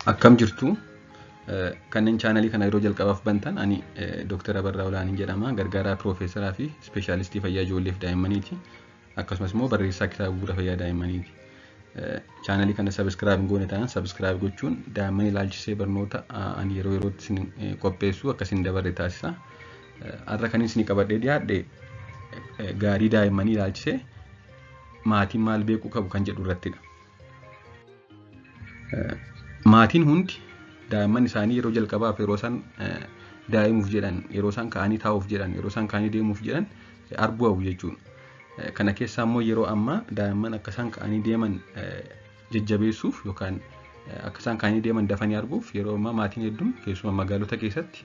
Akkam jirtu? Kanneen chaanalii kana yeroo jalqabaaf bantan, ani Dr. Abarraa Olaaniin jedhama. Gargaaraa Piroofeesaraa fi Ispeeshaalistii Fayyaa Ijoolleef Daa'immaniiti. Akkasumas immoo barreessaa kitaaba Bu'uura Fayyaa Daa'immaniiti. Chaanalii kana subscribe hin goone taanaan subscribe gochuun daa'imman ilaalchisee barnoota ani yeroo yerootti isin qopheessu akka isin dabarre taasisa. Har'a kan isin qabadhee dhiyaadhe gaarii daa'immanii ilaalchisee maatiin maal beekuu qabu kan jedhu irrattidha. Maatiin hundi daa'imman isaanii yeroo jalqabaaf yeroo isaan daa'imuuf jedhan, yeroo isaan ka'anii taa'uuf jedhan, yeroo isaan ka'anii deemuuf jedhan arguu hawwu jechuudha. Kana keessaa immoo yeroo ammaa daa'imman akka isaan ka'anii deeman jajjabeessuuf yookaan akka isaan ka'anii deeman dafanii arguuf yeroo ammaa maatiin hedduun keessumaa magaalota keessatti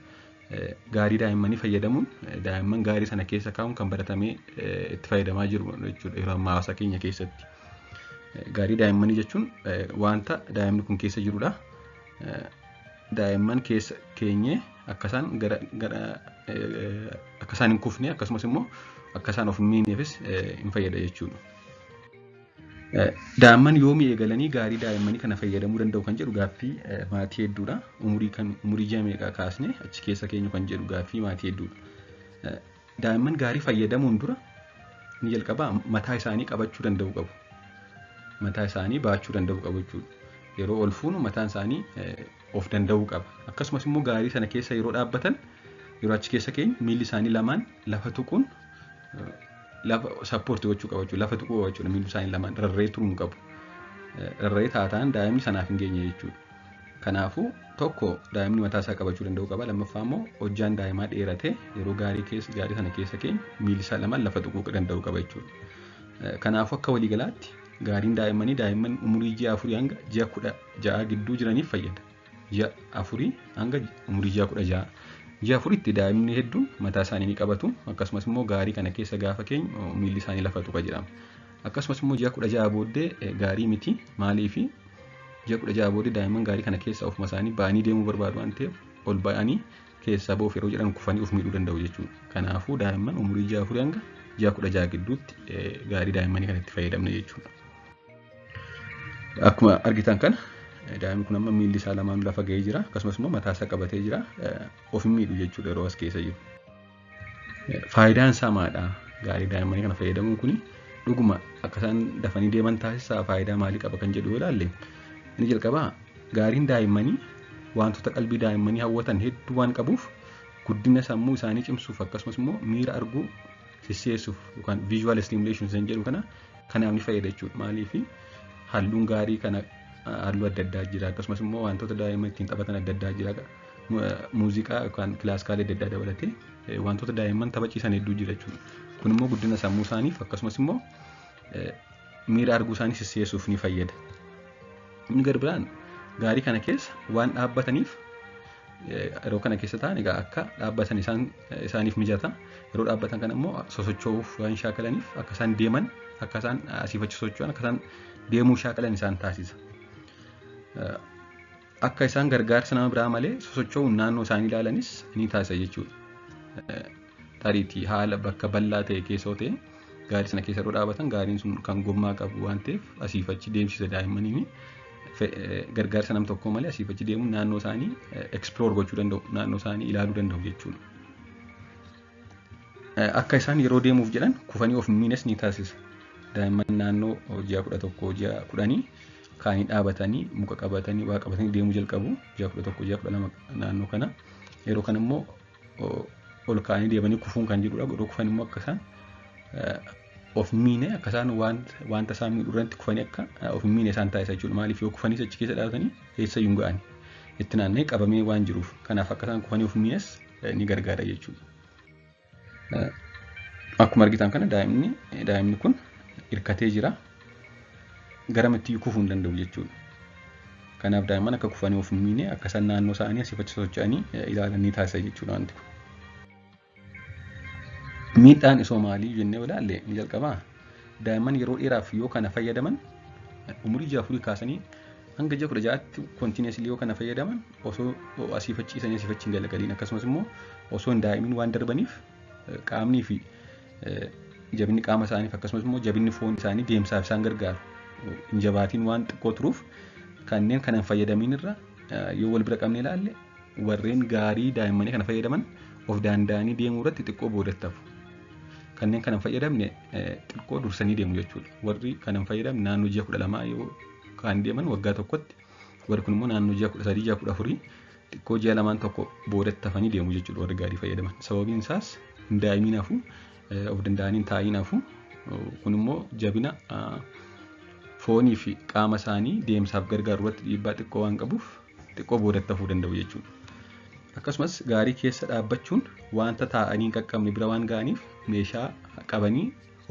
gaarii daa'immanii fayyadamuun daa'imman gaarii sana keessa kaa'uun kan baratamee itti fayyadamaa jiru jechuudha yeroo ammaa hawaasa keenya keessatti. Gaarii daa'immanii jechuun wanta daa'imni kun keessa jirudha. Daa'imman keessa keenyee akka isaan gara gara akka isaan hin kufne akkasumas immoo akka isaan of hin miineefis hin fayyada jechuudha. Daa'imman yoomii eegalanii gaarii daa'immanii kana fayyadamuu danda'u kan jedhu gaaffii maatii hedduudha. Umurii kan umurii ji'a meeqaa kaasnee achi keessa keenyu kan jedhu gaaffii maatii hedduudha. Daa'imman gaarii fayyadamuun dura ni jalqabaa mataa isaanii qabachuu danda'u qabu. Mataa isaanii baachuu danda'u qabu jechuudha. Yeroo ol fuunu mataan isaanii of danda'uu qaba. Akkasumas immoo gaarii sana keessa yeroo dhaabbatan, yeroo achi keessa keenyu miilli isaanii lamaan lafa tuquun lafa support gochuu qaba jechuudha. Lafa tuquu qaba jechuudha. Miilli isaanii lamaan rarra'ee turuu hin qabu. Rarra'ee taataan daa'imni sanaaf hin geenye jechuudha. Kanaafuu tokko daa'imni mataa isaa qabachuu danda'uu qaba. Lammaffaa immoo hojjaan daa'imaa dheeratee yeroo gaarii keessa gaarii sana keessa keenyu miilli isaa lamaan lafa tuquu danda'uu qaba jechuudha. Kanaafuu akka waliigalaatti gaariin daa'immanii daa'imman umurii ji'a 4 hanga ji'a 16 gidduu jiraniif fayyada. Ji'a 4 hanga umurii ji'a 16. Ji'a 4tti daa'imni hedduun mataa isaanii ni qabatu. Akkasumas immoo gaarii kana keessa gaafa keenyu miilli isaanii lafa tuqa jedhama. Akkasumas immoo ji'a 16 booddee gaarii miti. Maaliifi? Ji'a 16 booddee daa'imman gaarii kana keessa ofuma isaanii ba'anii deemuu barbaadu waan ta'eef ol ba'anii keessaa ba'uuf yeroo jedhan kufanii of miidhuu danda'u jechuudha. Kanaafuu daa'imman umurii ji'a 4 hanga ji'a 16 gidduutti gaarii daa'immanii kan itti fayyadamna jechuudha. Akkuma argitan kana daa'imni kun amma miilli isaa lamaan lafa ga'ee jira, akkasumas immoo mataa isaa qabatee jira, of hin miidhu jechuudha yeroo as keessa jiru. Faayidaan isaa maadha? Gaarii daa'immanii kana fayyadamuun kun dhuguma akka isaan dafanii deeman taasisaa, faayidaa maalii qaba kan jedhu yoo ilaalle, inni jalqabaa gaariin daa'immanii wantoota qalbii daa'immanii hawwatan hedduu waan qabuuf guddina sammuu isaanii cimsuuf, akkasumas immoo miira arguu sissi'eessuuf yookaan visual stimulation kan jedhu kana kanaaf ni fayyada jechuudha. Maaliif? Halluun gaarii kana halluu adda addaa jira, akkasumas immoo wantoota daa'imman ittiin taphatan adda addaa jira, muuziqaa yookaan kilaaskaalii adda addaa dabalatee wantoota daa'imman taphachiisan hedduu jira jechuudha. Kun immoo guddina sammuu isaaniif akkasumas immoo miira arguu isaanii sissi'eessuuf ni fayyada. Inni gara biraan gaarii kana keessa waan dhaabbataniif yeroo kana keessa ta'an egaa akka dhaabbatan isaan isaaniif mijata. Yeroo dhaabbatan kana immoo sosocho'uuf waan shaakalaniif akka isaan deeman, akka isaan asiif achi socho'an, akka isaan deemuu shaakalan isaan taasisa. Akka isaan gargaarsa nama biraa malee sosocho'uun naannoo isaanii ilaalanis ni taasisa jechuudha. Tariitii haala bakka bal'aa ta'e keessa yoo ta'e, gaarii sana keessa yeroo dhaabatan gaariin sun kan gommaa qabu waan ta'eef asiif achi deemsisa daa'immaniin, gargaarsa nam tokkoo malee asiif achi deemuun naannoo isaanii explore gochuu danda'u, naannoo isaanii ilaaluu danda'u jechuudha. Akka isaan yeroo deemuuf jedhan kufanii of miines ni taasisa. Daa'imman naannoo ji'a 11, ji'a 10 kaanii dhaabatanii muka qabatanii waa qabatanii deemuu jalqabu. Ji'a 11, ji'a 12 naannoo kana. Yeroo kana immoo ol ka'anii deemanii kufuun kan jirudha. Yeroo kufan immoo akka isaan of miine, akka isaan wanta isaan miidhu irratti kufanii akka of hin miine isaan taasisa jechuudha. Maaliif? Yoo kufanis achi keessa dhaabatanii eessayyuu hin ga'ani. Itti naanna'ee qabamee waan jiruuf. Kanaaf akka isaan kufanii of miines ni gargaara jechuudha. Akkuma argitan kana daa'imni kun hirkatee jira. Garamitti iyyuu kufuu hin danda'u jechuudha. Kanaaf daa'imman akka kufanii of hin miine, akka isaan naannoo isaanii asii achi socho'anii ilaalan ni taasisa jechuudha wanti kun. Miidhaan isoo maalii jennee ilaalle, ni jalqabaa. Daa'imman yeroo dheeraaf yoo kana fayyadaman, umurii ji'a 4 kaasanii hanga ji'a 16tti continuously yoo kana fayyadaman, osoo asiif achi ciisanii asiif achi hin galagaliin, akkasumas immoo osoo hin daa'imin waan darbaniif qaamnii fi jabinni qaama isaaniif akkasumas immoo jabinni foon isaanii deemsaaf isaan gargaaru hin jabaatiin waan xiqqoo turuuf kanneen kana hin fayyadamiin irra Yoo wal bira qabne ilaalle, warreen gaarii daa'immanii kana fayyadaman of danda'anii deemuu irratti xiqqoo boodatti hafu. Kanneen kana hin fayyadamne xiqqoo dursanii deemu jechuudha. Warri kana hin fayyadamne naannoo ji'a 12 yoo kaan deeman waggaa tokkotti, warri kun immoo naannoo ji'a 13, ji'a 14, xiqqoo ji'a lamaan tokko boodatti hafanii deemu jechuudha warri gaarii fayyadaman. Sababiin isaas hin daa'imiin hafu, of danda'anii hin taa'iin hafu. Kun immoo jabina foonii fi qaama isaanii deemsaaf gargaaru irratti dhiibbaa xiqqoo waan qabuuf xiqqoo boodatti hafuu danda'u jechuudha. Akkasumas gaarii keessa dhaabbachuun wanta taa'anii hin qaqqabne bira waan ga'aniif meeshaa qabanii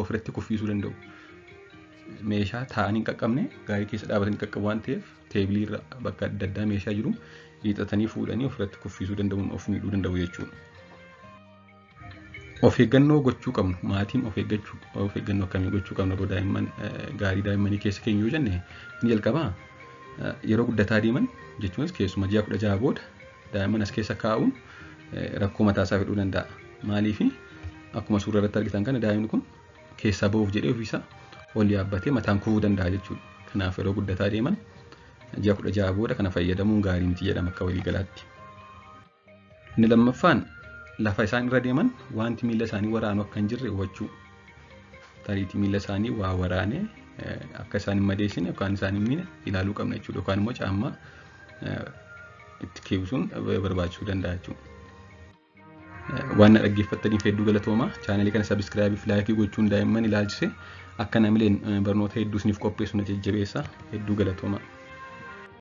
ofirratti kuffisuu danda'u. Meeshaa taa'anii hin qaqqabne gaarii keessa dhaabatanii qaqqabu waan ta'eef, teebilii irra bakka adda addaa meeshaa jiru hiixatanii fuudhanii ofirratti kuffisuu danda'uun of miidhuu danda'u jechuudha. Of eeggannoo gochuu qabnu, maatiin of eeggachuu, of eeggannoo akkamii gochuu qabnu yeroo daa'imman gaarii daa'immanii keessa keenya yoo jenne, inni jalqabaa yeroo guddataa deeman, jechuunis keessumaa ji'a 16 booda daa'imman as keessa kaa'uun rakkoo mataasaa fiduu danda'a. Maaliif? Akkuma suura irratti argitan kana daa'imni kun keessaa ba'uuf jedhee ofiisaa ol yaabbatee mataan kufuu danda'a jechuudha. Kanaaf yeroo guddataa deeman, ji'a 16 booda kana fayyadamuun gaarii miti jedhama akka waliigalaatti. Inni lammaffaan lafa isaan irra deeman wanti miila isaanii waraanu akka hin jirre hubachuu. Tariitii miila isaanii waa waraanee akka isaan hin madeessine yookaan isaan hin miine ilaaluu qabna jechuudha. Yookaan immoo caammaa itti keewwisuun barbaachisuu danda'a jechuudha. Waan na dhaggeeffattaniif hedduu galatoomaa. Chaanalii kana subscribe fi like gochuun daa'imman ilaalchise akka namileen barnoota hedduu isiniif qopheessu na jajjabeessa. Hedduu galatoomaa.